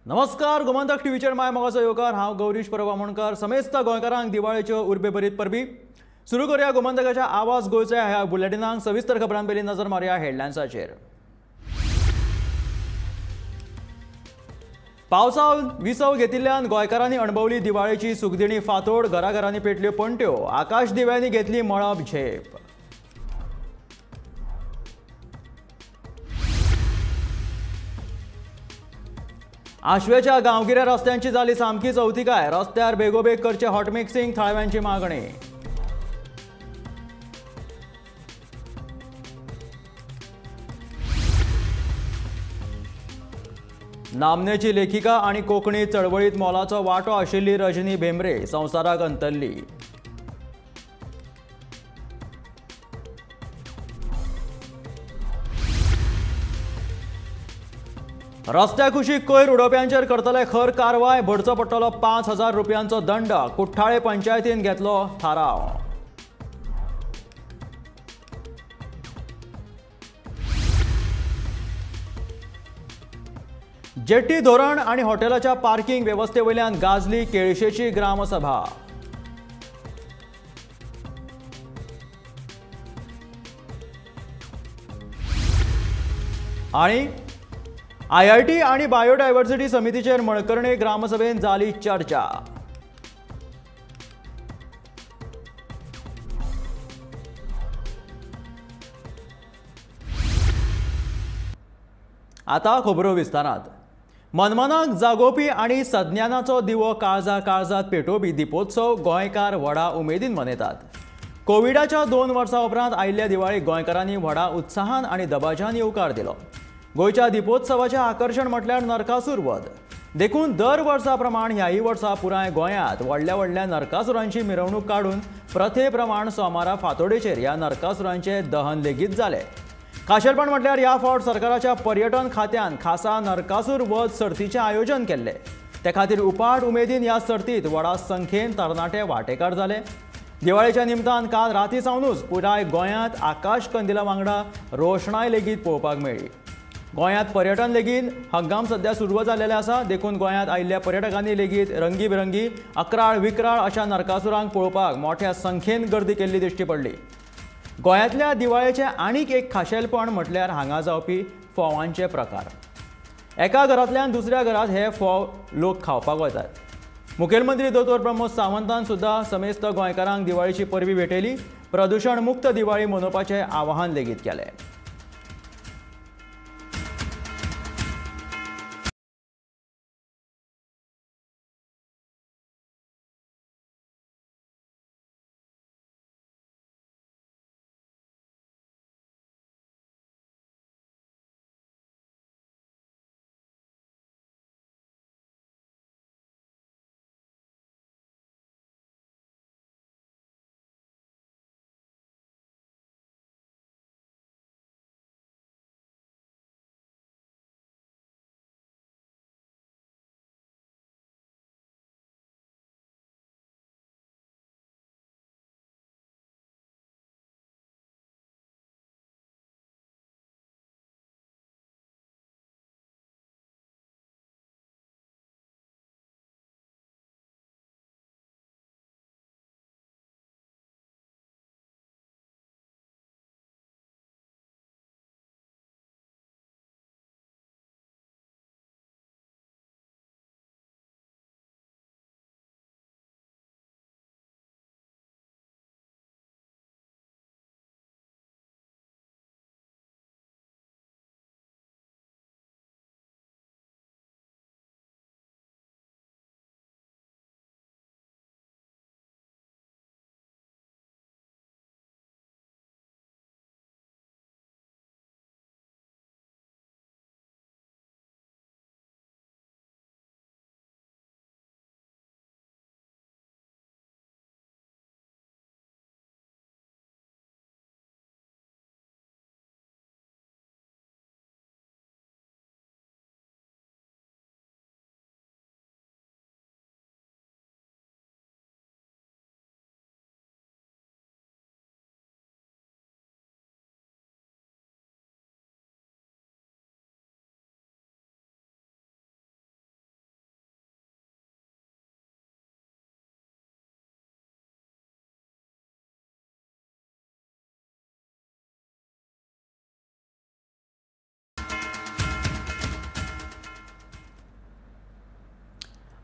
नमस्कार, गोमंतक टीव्हीचेर my मोगाचो येवकार. हांव गौरीश परब आमोणकर. समेस्त गोंयकारांक दिवाळेच्यो उर्बेभरीत परबी. सुरू करूया गोमंतकाच्या आवाज गोंयच्या ह्या बुलेटिनाक. सविस्तर खबरां पयलीं नजर मारुया हेडलायन्साचेर. पावसान विसव घेतिल्ल्यान गोंयकारांनी अणभवली दिवाळेची सुखदिणी फांतोड. घराघरांनी पेटल्यो पणट्यो, आकाश दिव्यांनी घेतली मळब झेप. आशवेच्या गांवगिऱ्या रस्त्यांची जाली सामकी चवथिकाय. रस्त्यार बेगोबेग करचे हॉटमिक्सिंग, थळाव्यांची मागणी. नामनेची लेखिका आणि कोंकणी चळवळीत मोलाचो वांटो आशिल्ली रजनी भेंब्रे संवसाराक अंतरली. रस्त्या कुशीक कोयर उडोवप्यांचेर करतले खर कारवाय. भरचो पडटलो 5,000 रुपयांचो दंड. कुठ्ठाळे पंचायतीन घेतलो थाराव. जेट्टी धोरण आणि हॉटेलाच्या पार्किंग वेवस्थेवयल्यान गाजली केळशेची ग्रामसभा. आणि IIT आणि बायोडायव्हर्सिटी समितीचेर मळकर्णे ग्रामसभेन जाली चर्चा. आता खबरो विस्तारात. मनमनाक जागोवपी आणि सज्ञानाचो दिवो काळजा काळजात पेटोवपी दीपोत्सव गोंयकार व्हडा उमेदीन मनयतात. कोविडाच्या 2 वर्सां उपरांत आयिल्ल्या दिवाळीक गोंयकारांनी व्हडा उत्साहान आणि दबाज्यान येवकार दिलो. गोंयच्या दीपोत्सवाचें आकर्शण म्हटल्यार नरकासूर वध. देखून दर वर्सा प्रमाण ह्याय वर्सा पुराय गोंयांत व्हडल्या व्हडल्या नरकासुरांची मिरवणूक काडून प्रथे प्रमाण सोमारा फांतोडेचेर ह्या नरकासुरांचें दहन लेगीत जालें. खाशेलपण म्हटल्यार ह्या फावट सरकाराच्या पर्यटन खात्यान खासा नरकासूर वध सर्तीचें आयोजन केल्लें. ते खातीर उपाट उमेदीन ह्या सर्तीत व्हडा संख्येन तरणाटे वांटेकार जाले. दिवाळेच्या निमतान काल राती सावनूच पुराय गोंयांत आकाश कंदिला वांगडा रोशणाय लेगीत पळोवपाक मेळ्ळी. गोंयांत पर्यटन लेगीत हंगाम सध्या सुरू जाल्लेले आसा. देखून गोंयांत आयिल्ल्या पर्यटकांनी लेगीत रंगीबिरंगी अक्राळ विक्राळ अशा नरकासुरांक पळोवपाक मोठ्या संख्येन गर्दी केल्ली दिश्टी पडली. गोंयांतल्या दिवाळेचें आनीक एक खाशेलपण म्हटल्यार हांगा जावपी फोवांचे प्रकार. एका घरांतल्यान दुसऱ्या घरांत हे फोव लोक खावपाक वतात. मुखेलमंत्री दोतोर प्रमोद सावंतान सुद्दां समेस्त गोंयकारांक दिवाळेची परबी भेटयली. प्रदुशण मुक्त दिवाळी मनोवपाचें आवाहन लेगीत केलें.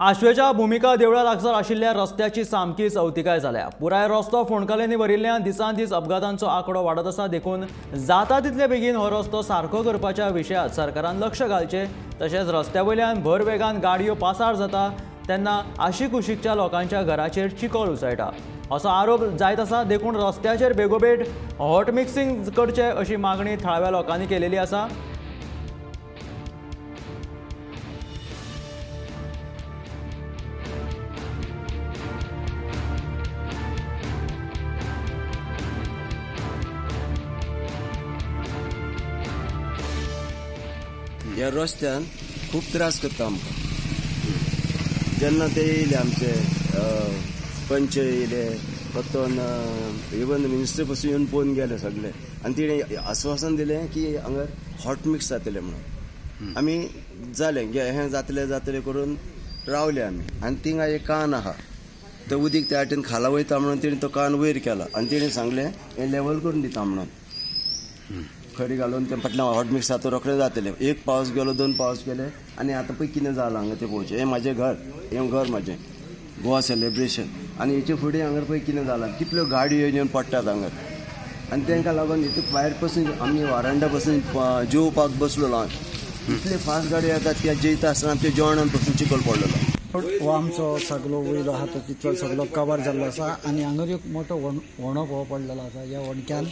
आश्वेच्या भुमिका देवळा लागसार आशिल्ल्या रस्त्याची सामकीच अवतिकाय जाल्या. पुराय रस्तो फोंडकाल्यांनी भरिल्ल्यान दिसान दीस अपघातांचो आंकडो वाडत आसा. देखून जाता तितले बेगीन हो रस्तो सारको करपाच्या विशयांत सरकारान लक्ष घालचें. तशेंच रस्त्या वयल्यान भर वेगान गाडयो पासार जाता तेन्ना आशिकुशीकच्या लोकांच्या घराचेर चिखल उसळटा असो आरोप जायत आसा. देखून रस्त्याचेर बेगोबेग हॉट मिक्सिंग करचें अशी मागणी थळाव्या लोकांनी केलेली आसा. ह्या रस्त्यान खूब त्रास करता आमकां. जेन्ना ते येयले आमचे पंच येयले परतून इवन मिनिस्टर पसून येवन पळोवन गेले सगळे आनी तिणें आस्वासन दिलें की हांगा हॉट मिक्स जातलें म्हणून. आमी जालें हें जातलें जातलें करून रावले आमी. आनी थिंगा एक कान आहा तो उदीक त्या वाटेन खाला वयता म्हणून तिणें तो कान वयर केला आनी तिणें सांगलें हें लेवल करून दिता म्हणून. खडी घालून ते फाटल्यान हॉट मिक्स जाता रोखडें जातलें. एक पावस गेलो दोन पावस गेले आनी आतां पळय कितें जालां हांगा तें पळोवचें. हें म्हाजें घर, हें घर म्हाजें गोवा सेलेब्रेशन. आनी हेचे फुडें हांगा पळय कितें जालां, कितल्यो गाडयो येवन पडटात हांगा. आनी तांकां लागून हितून भायर पसून आमी वारांडा पसून जेवपाक बसलो हांव, इतले फास्ट गाडयो येतात त्या जेयता आसतना आमच्या जेवणान पसून चिखल पडलेलो. हो आमचो सगळो वयलो आहा तो तितलो सगळो कवर जाल्लो आसा आनी हांगा एक मोठो व्हणो हो पडलेलो आसा. ह्या व्हणक्यान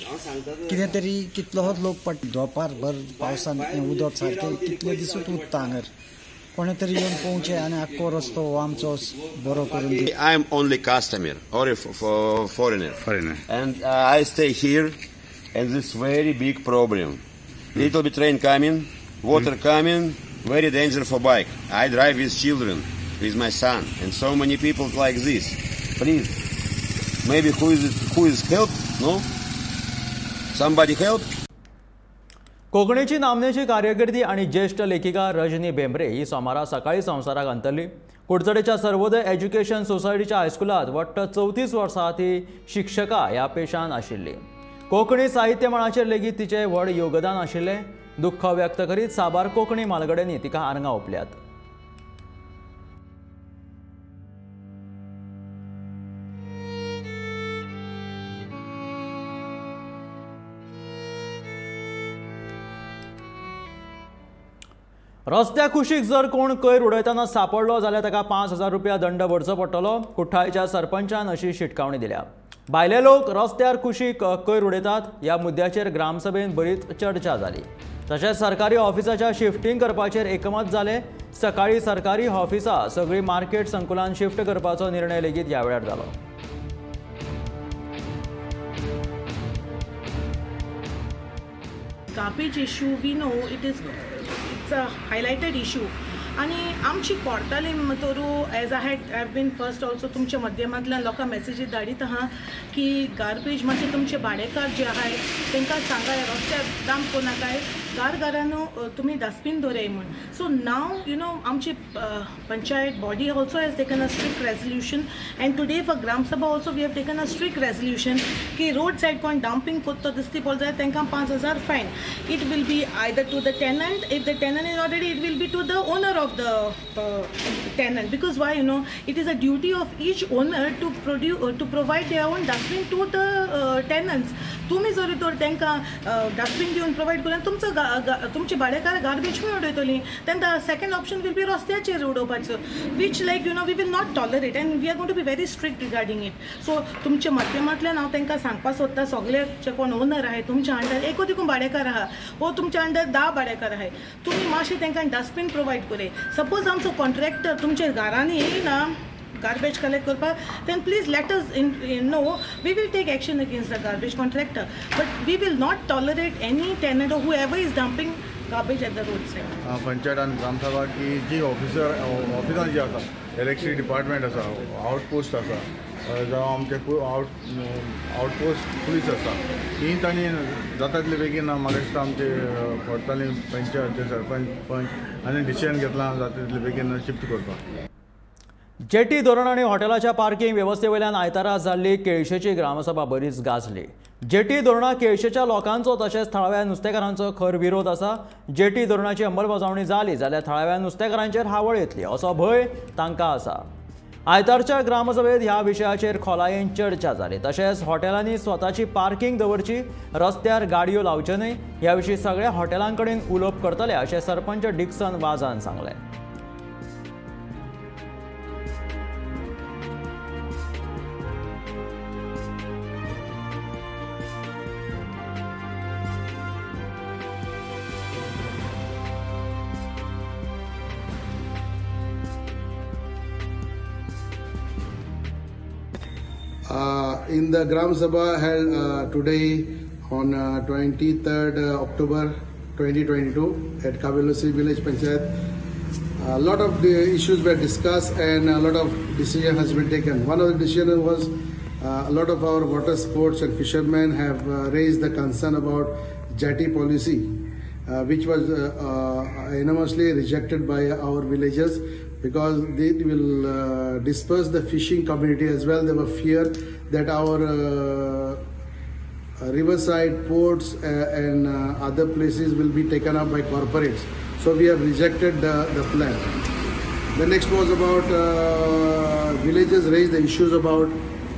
कितें तरी कितलोच लोक पडटा. दोपार भर पावसान हें उदक सारकें कितले दिसूच उरता हांगर. कोणे तरी येवन पळोवचें आनी आख्खो रस्तो हो आमचो बरो करून दी. I am only customer or foreigner. And I stay here and this very big problem. Little bit rain coming, water coming, very danger for bike. I drive with children, with my son, and so many people like this. Please, maybe who is help? No? Somebody help? कोंकणीची नामनेची कार्यकिर्दी आणि ज्येष्ठ लेखिका रजनी भेंब्रे ही सोमारा सकाळी संवसाराक अंतरली. कुडचडेच्या Sarvodaya education सोसायटीच्या हायस्कुलांत वट्ट 34 वर्सां ती शिक्षका ह्या पेशान आशिल्ली. कोंकणी साहित्य मळाचेर लेगीत तिचें व्हड योगदान आशिल्लें. दुख्ख व्यक्त करीत साबार कोंकणी म्हालगड्यांनी तिका आर्गां ओंपल्यात. रस्त्या कुशीक जर कोण कोयर उडयतना सापडलो जाल्यार ताका 5,000 रुपया दंड भरचो पडटलो. कुठ्ठाळीच्या सरपंचान अशी शिटकावणी दिल्या. भायले लोक रस्त्यार कुशीक कोयर उडयतात ह्या मुद्द्याचेर ग्रामसभेन बरीच चर्चा जाली. तशेंच सरकारी ऑफिसाच्या शिफ्टींग करपाचेर एकमत जालें. सकाळी सरकारी ऑफिसां सगळी मार्केट संकुलान शिफ्ट करपाचो निर्णय लेगीत ह्या वेळार जालो. Garbage issue, we know it's a highlighted issue. आनी आमची कोर्तालीम तोरू as I have been first also तुमच्या माध्यमांतल्यान लोकांक मॅसेजी धाडीत आहा की गार्बेज मातशें तुमचे भाडेकार जे आहाय तांकां सांगाय रस्त्यार डंप करनाकाय, घर घरानू तुमी डस्टबीन दवराय म्हूण. सो नाव you know आमची panchayat body also has taken a strict resolution and today for gram sabha also we have taken a strict resolution की रोड सायड कोण डंपींग करता दिसती पडलो जाल्यार तांकां 5,000 fine. It will be either to the tenant, if the tenant is not ready it will be to the owner of the tenant, because why, you know, it is a duty of each owner to produce to provide their own dustbin to the tenants. तुम्ही जर तर तांकां dustbin दिवन provide करून तुमचो तुमचे भाडेकार garbage खंय उडयतली, then the second option will be रस्त्याचेर उडोवपाचो, which like you know we will not tolerate and we are going to be very strict regarding it. So तुमच्या माध्यमांतल्यान हांव तांकां सांगपाक सोदता सगळे जे कोण ओनर आहाय तुमच्या अंडर एकूच देखून भाडेकार आहा वो तुमच्या अंडर 10 भाडेकार आहाय, तुमी मातशें तांकां डस्टबीन प्रोवायड करे. सपोज आमचो कॉन्ट्रॅक्टर तुमच्या घरांनी येयना गार्बेज कलेक्ट करपाक, then please let us in know, we will take action against the garbage contractor, but we will not tolerate any tenant or whoever is dumping garbage at the road side. Panchayat आनी ग्रामसभा की जी ऑफिसां जी आसा, electricity department आसा, outpost आसा, जावं आमचे आउटपोस्ट पुलीस आसा, ही तांणी जाता तितले बेगीन म्हाका दिसता आमचे कोर्ताली पंचायत सरपंच पंच आनी डिसिजन घेतलां जाता तितले बेगीन शिफ्ट करपाक. जेटी धोरण आनी हॉटेलाच्या पार्किंग वेवस्थेवयल्यान आयतारा जाल्ली केळशेची ग्रामसभा बरीच गाजली. जेटी धोरणाक केळशेच्या लोकांचो तशेंच थळाव्या नुस्तेकारांचो खर विरोध आसा। जेटी धोरणाची अंमलबजावणी जाली जाल्यार थळाव्या नुस्तेकारांचेर हावळ येतली असो भंय तांकां आसा। आयतारच्या ग्रामसभेत ह्या विशयाचेर खोलायेन चर्चा जाली। तशेंच हॉटेलांनी स्वताची पार्किंग दवरची, रस्त्यार गाडयो लावच्यो न्हय ह्या विशीं सगळ्या हॉटेलां कडेन उलोवप करतले अशें सरपंच डिक्सन वाजान सांगलें। In the Gram Sabha held today on 23rd October 2022 at Cavelossim Village Panchayat, a lot of the issues were discussed and a lot of decision has been taken. One of the decisions was a lot of our water sports and fishermen have raised the concern about jetty policy, which was unanimously rejected by our villagers because they will disperse the fishing community as well. There were fear that our riverside ports and other places will be taken up by corporates. So we have rejected the plan. The next was about villagers raised the issues about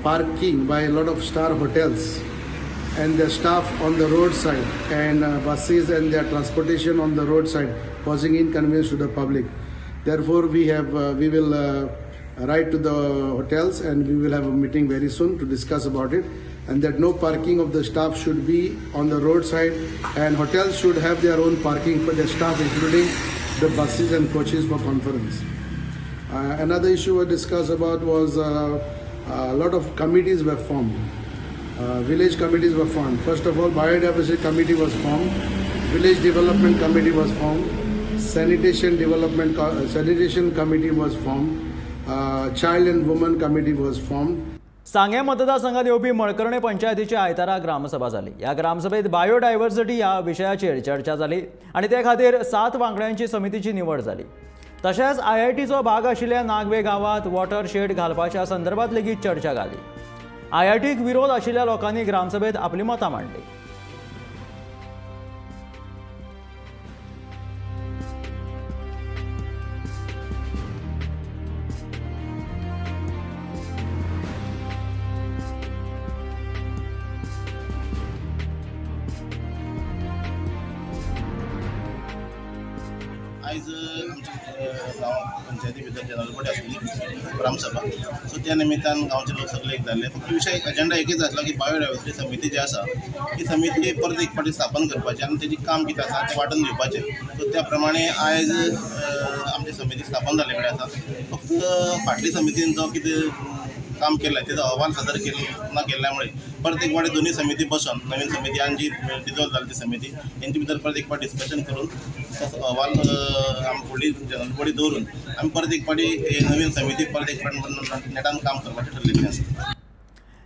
parking by a lot of star hotels and their staff on the roadside and buses and their transportation on the roadside, causing inconvenience to the public. Therefore, we will write to the hotels and we will have a meeting very soon to discuss about it, and that no parking of the staff should be on the roadside and hotels should have their own parking for their staff, including the buses and coaches for conference. Another issue we discussed about was a lot of committees were formed. Village committees were formed. First of all, biodiversity committee was formed, village development committee was formed, sanitation committee was formed, child and women committee was formed. Sanguem मतदारसंघात येवपी मळकर्णे पंचायतीची आयतारा ग्रामसभा जाली। ह्या ग्रामसभेत biodiversity ह्या विशयाचेर चर्चा जाली आनी ते खातीर 7 वांगड्यांची समितीची निवड जाली। तशेंच आयआयटीचो भाग आशिल्ल्या नागवे गांवांत वॉटर शेड घालपाच्या संदर्भात लेगीत चर्चा जाली। आयआयटीक विरोध आशिल्ल्या लोकांनी ग्रामसभेत आपली मतां मांडली। आयज आमच्या गांव पंचायती भितर जनरल बॉडी आसली ग्रामसभा, सो त्या निमित्तान गांवचे लोक सगळे एक जाल्ले। फक्त विशय एजेंडा एकच आसलो की बायोडायवर्सिटी समिती जी आसा ती समिती परत एक फावटी स्थापन करपाची आनी तेजी काम कितें आसा तें वांटून घेवपाचें। सो त्या प्रमाणे आयज आमची समिती स्थापन जाल्ले कडेन आसा। फक्त फाटली समितीन जो कितें काम केलें तेजो अहवाल सादर ना केल्ल्या मुळे परत एक फावटी दोनूय समिती बसून नवीन समिती आनी जी डिजॉल्व जाली ती समिती हेंचे भितर परत एक फावट डिस्कशन करून तसो अहवाल आमी फुडली जनरल बॉडी दवरून आमी परत एक फावटी नवीन समिती परत एक फावट नेटान काम करपाचें ठरलेलें आसा।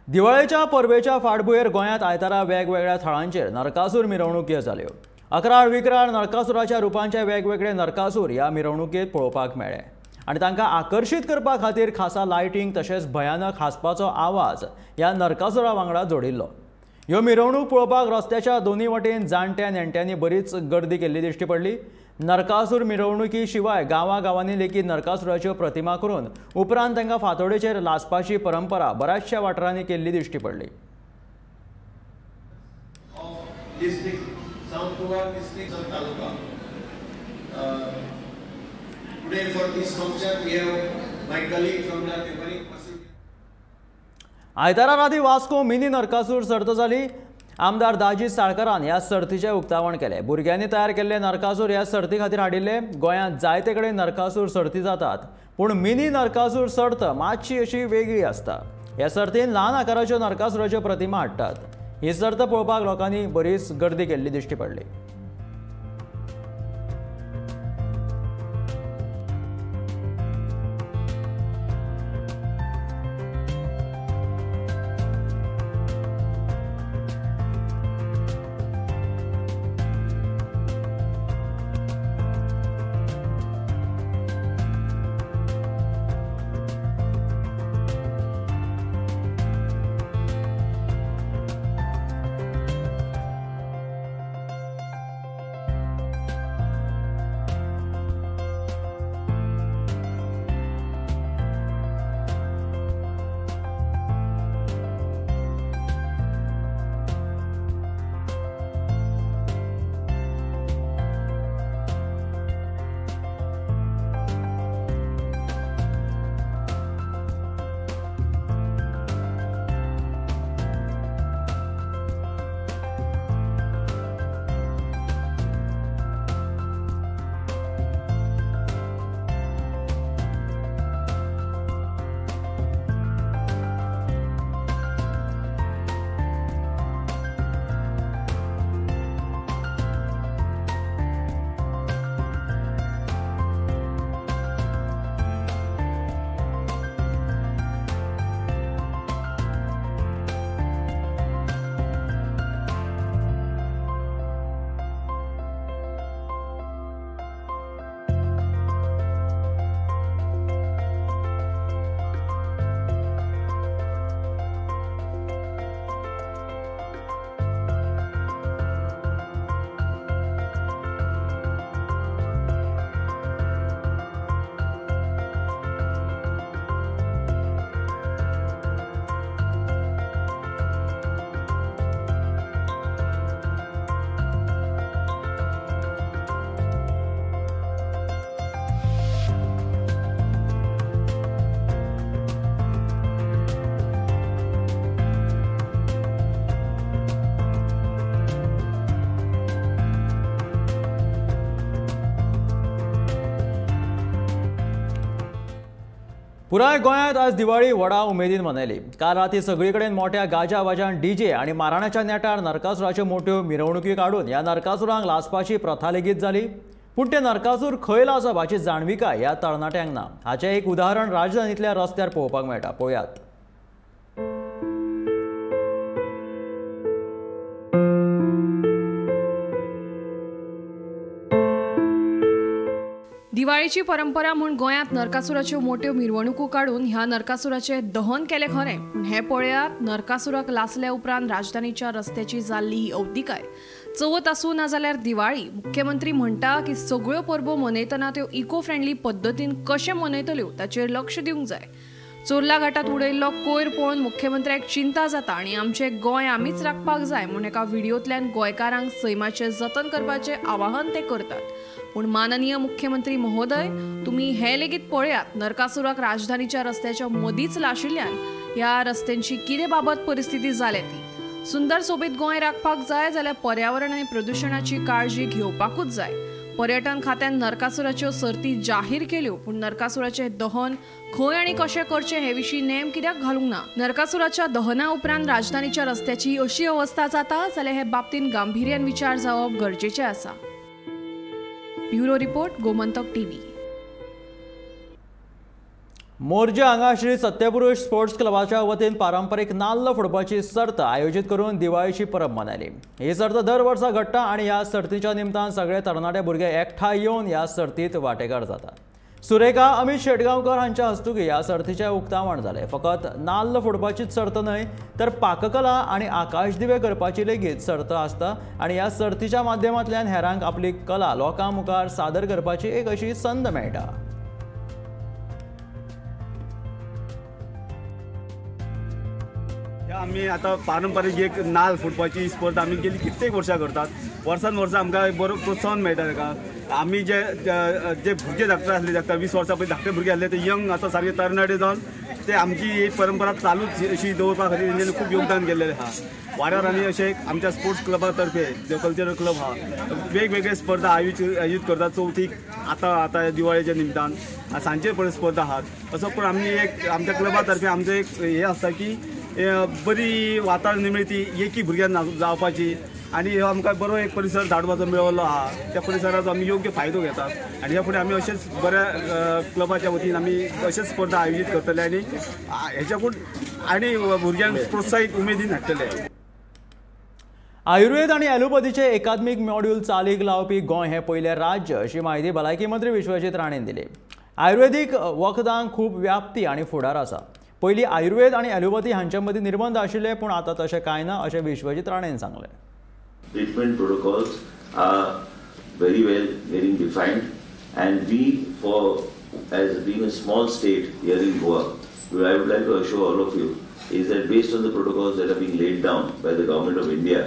दिवाळेच्या परबेच्या फाटभुंयेर गोंयांत आयतारा वेगवेगळ्या थळांचेर नरकासूर मिरवणुक्यो जाल्यो। अकराळ विकराळ नरकासुराच्या रुपांचे वेगवेगळे नरकासूर ह्या मिरवणुकेंत पळोवपाक मेळ्ळे आनी तांकां आकर्शीत करपा खातीर खासा लायटींग तशेंच भयानक हांसपाचो आवाज ह्या नरकासुरा वांगडा जोडिल्लो। ह्यो मिरवणूक पळोवपाक रस्त्याच्या दोनूय वटेन जाणट्या नेणट्यांनी बरीच गर्दी केल्ली दिश्टी पडली। नरकासूर मिरवणुकी शिवाय गांवागांवांनी लेगीत नरकासुराच्यो प्रतिमा करून उपरांत तांकां फांतोडेचेर लासपाची परंपरा बऱ्याचशा वाठारांनी केल्ली दिश्टी पडली। आयतारा राती वास्को मिनी नरकासूर सर्त जाली। आमदार दाजी साळकरान ह्या सर्तीचें उक्तावण केलें। भुरग्यांनी तयार केल्ले नरकासूर ह्या सर्ती खातीर हाडिल्ले। गोंयांत जायते कडेन नरकासूर सर्ती जातात, पूण मिनी नरकासूर सर्त मातशी अशी वेगळी आसता। ह्या सर्तीन ल्हान आकाराच्यो नरकासुराच्यो प्रतिमा हाडटात। ही सर्त पळोवपाक लोकांनी बरीच गर्दी केल्ली दिश्टी पडली। पुराय गोंयांत आज दिवाळी व्हडा उमेदीन मनयली. काल राती सगळी कडेन मोठ्या गाजा वाजान डीजे आनी माराणाच्या नेटार नरकासुराच्यो मोट्यो मिरवणुकी काडून ह्या नरकासुरांक लासपाची प्रथा लेगीत जाली. पूण ते नरकासूर खंय लासप हाची जाणविकाय ह्या तरणाट्यांक ना. हाचें एक उदाहरण राजधानींतल्या रस्त्यार पळोवपाक मेळटा. पळयात. दिवाळीची परंपरा म्हूण गोंयांत नरकासुराच्यो मोट्यो मिरवणुको काडून ह्या नरकासुराचें दहन केलें खरें, पूण हें पळयात नरकासुराक लासल्या उपरांत राजधानीच्या रस्त्याची जाल्ली ही अवतिकाय. चवथ आसूं ना जाल्यार दिवाळी, मुख्यमंत्री म्हणटा की सगळ्यो परबो मनयतना त्यो इको फ्रेंडली पद्दतीन कशें मनयतल्यो ताचेर लक्ष दिवंक जाय. चोर्ला घाटात उडयल्लो कोयर पळोवन मुख्यमंत्र्याक चिंता जाता आनी आमचें गोंय आमीच राखपाक जाय म्हूण एका व्हिडियोंतल्यान गोंयकारांक सैमाचें जतन करपाचें आवाहन ते करतात. पूण माननीय मुख्यमंत्री महोदय, तुमी हें लेगीत पळयात, नरकासुराक राजधानीच्या रस्त्याच्या मदींच लाशिल्ल्यान ह्या रस्त्यांची कितें बाबत परिस्थिती जाल्या ती. सुंदर सोबीत गोंय राखपाक जाय जाल्यार पर्यावरण आनी प्रदुशणाची काळजी घेवपाकूच जाय. पर्यटन खात्यान नरकासुराच्यो सर्ती जाहीर केल्यो, पूण नरकासुराचें दहन खंय आनी कशें करचें हे विशीं नेम कित्याक घालूंक ना? नरकासुराच्या दहना उपरांत राजधानीच्या रस्त्याची अशी अवस्था जाता जाल्यार हे बाबतींत गांभिर्यान विचार जावप गरजेचें आसा. Bureau report, Gomantak TV. Morjim हांगा श्री सत्यपुरुष स्पोर्ट्स क्लबाच्या वतीन पारंपरीक नाल्ल फोडपाची सर्त आयोजीत करून दिवाळीची परब मनयली. ही सर्त दर वर्सा घडटा आनी ह्या सर्तीच्या निमतान सगळे तरणाटे भुरगे एकठांय येवन ह्या सर्तीत वांटेकार जातात. सुरेखा अमित शेटगांवकर हांच्या हस्तुकीं ह्या सर्तीचें उक्तावण जालें. फकत नाल्ल फोडपाचीच सर्त न्हय तर पाककला आनी आकाशदिवे करपाची लेगीत सर्त आसता आनी ह्या सर्तीच्या माध्यमांतल्यान हेरांक आपली कला लोकां मुखार सादर करपाची एक अशी संद मेळटा. आमी आतां पारंपारीक एक नाल फोडपाची स्पर्धा आमी गेली कित्येक वर्सां करतात. वर्सान वर्सां आमकां बरो प्रोत्साहन मेळटा ताका. आमी जे जे भुरगे धाकटे आसले, धाकटे 20 वर्सां पयलीं धाकटे भुरगे आसले ते यंग आतां सारके तरणाटे जावन ते आमची ही परंपरा चालूच अशी दवरपा खातीर तेंच्यांनी खूब योगदान केल्लें आसा. वाड्यार आमी अशें आमच्या स्पोर्ट्स क्लबा तर्फे जो कल्चरल क्लब आहा वेगवेगळे स्पर्धा आयोजीत करतात. चवथीक आतां आतां दिवाळेच्या निमतान सांजचे पर्यंत स्पर्धा आहात. असो पण आमी एक आमच्या क्लबा तर्फे आमचें एक हें आसता की बरी वातावरण निर्मिती एकी भुरग्यांक जावपाची आनी हो आमकां बरो एक परिसर धाडपाचो मेळिल्लो आहा. त्या परिसराचो आमी योग्य फायदो घेतात आनी ह्या फुडें आमी अशेंच बऱ्या क्लबाच्या वतीन आमी अशेंच स्पर्धा आयोजीत करतले आनी हेच्याकून आनी भुरग्यांक प्रोत्साहीत उमेदीन हाडटले. आयुर्वेद आनी ॲलोपॅथीचे एकात्मीक मॉड्यूल चालीक लावपी गोंय हें पयलें राज्य अशी म्हायती भलायकी मंत्री विश्वजीत राणेन दिली. आयुर्वेदीक वखदांक खूब व्याप्ती आनी फुडार आसा. पयलीं आयुर्वेद आनी ॲलोपॅथी हांचे मदीं निर्बंध आशिल्ले, पूण आतां तशें कांय ना अशें विश्वजीत राणेन सांगलें. Treatment protocols are very well getting defined, and we, for as being a small state here in Goa, I would like to assure all of you is that based on the protocols that are being laid down by the Government of India,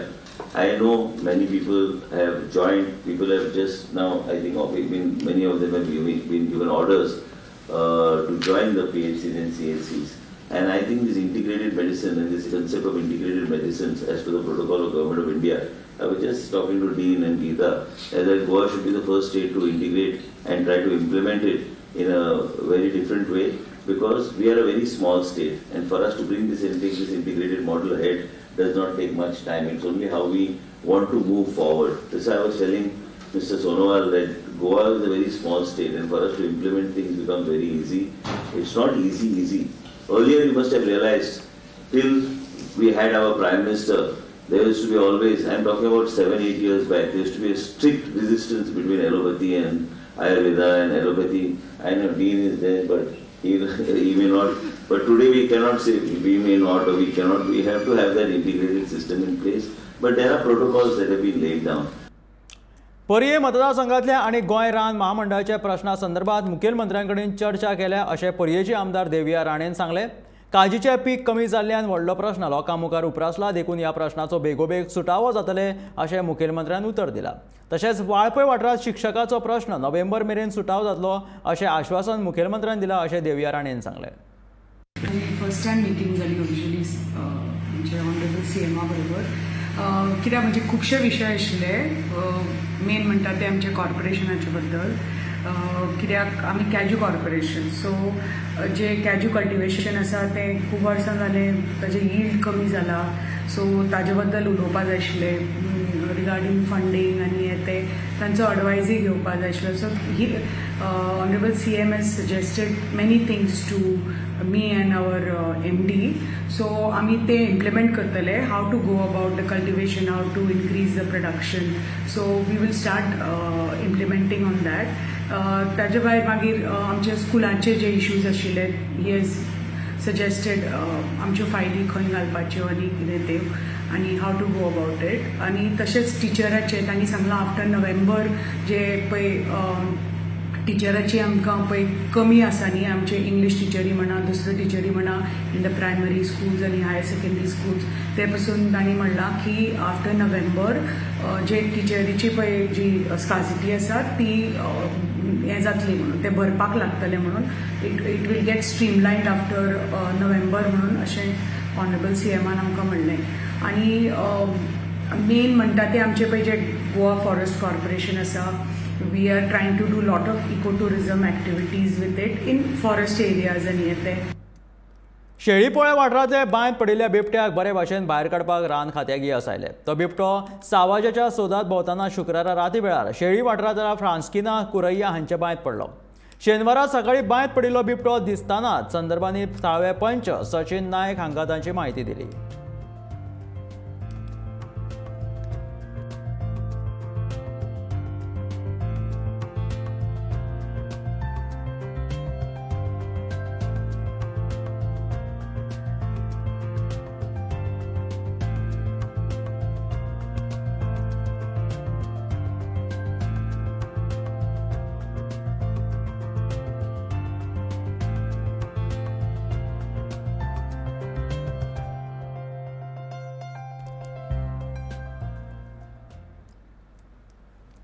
I know many people have joined, people have just now, I think been, many of them have been given orders to join the PHCs and CHCs. And I think this integrated medicine and this concept of integrated medicines as per the protocol of Government of India, I was just talking to Dean and Geeta, that Goa should be the first state to integrate and try to implement it in a very different way, because we are a very small state, and for us to bring this and take this integrated model ahead does not take much time. It's only how we want to move forward. This I was telling Mr. Sonowal that Goa is a very small state, and for us to implement things becomes very easy. It's not easy. Earlier you must have realized, till we had our Prime Minister, there used to be always, I am talking about 7-8 years back, there used to be a strict resistance between allopathy and Ayurveda and allopathy. I know Dean is there, but he may not. But today we cannot say we may not or we cannot. We have to have that integrated system in place. But there are protocols that have been laid down. Poriem मतदारसंघातल्या आनी गोंय रान महामंडळाच्या प्रश्ना संदर्भात मुखेलमंत्र्यांकडेन चर्चा केल्या अशें पर्येची आमदार देविया राणेन सांगलें. काजीचें पीक कमी जाल्ल्यान व्हडलो प्रश्न लोकां मुखार उप्रासला, देखून ह्या प्रश्नाचो बेगोबेग सुटावो जातले अशें मुखेलमंत्र्यान उतर दिलां. तशेंच वाळपय वाठारांत शिक्षकाचो प्रश्न नोव्हेंबर मेरेन सुटावो जातलो अशें आश्वासन मुखेलमंत्र्यान दिलां अशें देविया राणेन सांगलें. फर्स्ट टायम मिटींग जाली ऑफिशियली आमचे ऑनरेबल सीएमा बरोबर. कित्याक म्हणजे खुबशे विशय आशिल्ले, मेन म्हणटा ते आमच्या कॉर्पोरेशनाचे बद्दल. कित्याक आमी कॅज्यू कॉर्पोरेशन, सो जे कॅज्यू कल्टिवेशन आसा तें खूब वर्सां जालें ताजें यील्ड कमी जाला, सो ताजे बद्दल उलोवपा जाय आशिल्लें रिगार्डींग फंडींग आनी हें तें तांचो एडवायजय घेवपा जाय आशिल्लो. So he honourable CM has suggested many things to me and our MD, so आमी ते इम्प्लिमेंट करतले, how to go about the cultivation, how to increase the production, so we will start implementing on that. ताजे भायर मागीर आमच्या स्कुलांचे जे issues आशिल्ले he has suggested आमच्यो फायली खंय घालपाच्यो आनी कितें तें आनी how to go about it. आनी तशेंच टिचराचे तांणी सांगलां आफ्टर नोव्हेंबर जे पळय टिचराची आमकां पळय कमी आसा न्ही, आमचे इंग्लीश टिचरी म्हणा दुसऱ्यो टिचरी म्हणा इन the primary schools आनी हायर सेकंडरी स्कूल्स, ते पसून तांणी म्हणलां की आफ्टर नोव्हेंबर जे टिचरीची पळय जी स्कार्सिटी आसा ती हें जातली म्हणून ते भरपाक लागतले म्हणून it will get streamlined after November म्हणून अशें ऑनरेबल सीएमान आमकां म्हणलें. आनी मेन म्हणटा ते आमचे पळय जे गोवा फॉरेस्ट कॉर्पोरेशन आसा, we are trying to do lot of ecotourism activities with it in forest areas आनी हे ते. शेळीपोळे वाठारांतले बांयत पडिल्ल्या बिबट्याक बरे भाशेन भायर काडपाक रान खात्याक येस आयलें. तो बिबटो सावाजाच्या सोदांत भोंवतना शुक्रारा राती वेळार शेळी वाठारांतल्या फ्रांस्किना कुरैया हांच्या बांयत पडलो. शेनवारा सकाळी बांयत पडिल्लो बिबटो दिसतानाच संदर्भांनी थळावे पंच सचिन नायक हांकां तांची म्हायती दिली.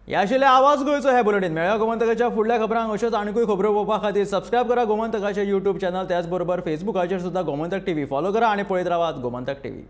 ह्या आशिल्लें आवाज गोंयचो हे बुलेटीन. मेळ्ळ्या गोमंतकाच्या फुडल्या खबरांक अश्योच आनीकूय खबरो पळोवपा खातीर सबस्क्रायब करा गोमंतकाचें यूट्यूब चॅनल, त्याच बरोबर फेसबुकाचेर सुद्दां गोमंतक टीव्ही फॉलो करा आनी पळयत रावात गोमंतक टीव्ही.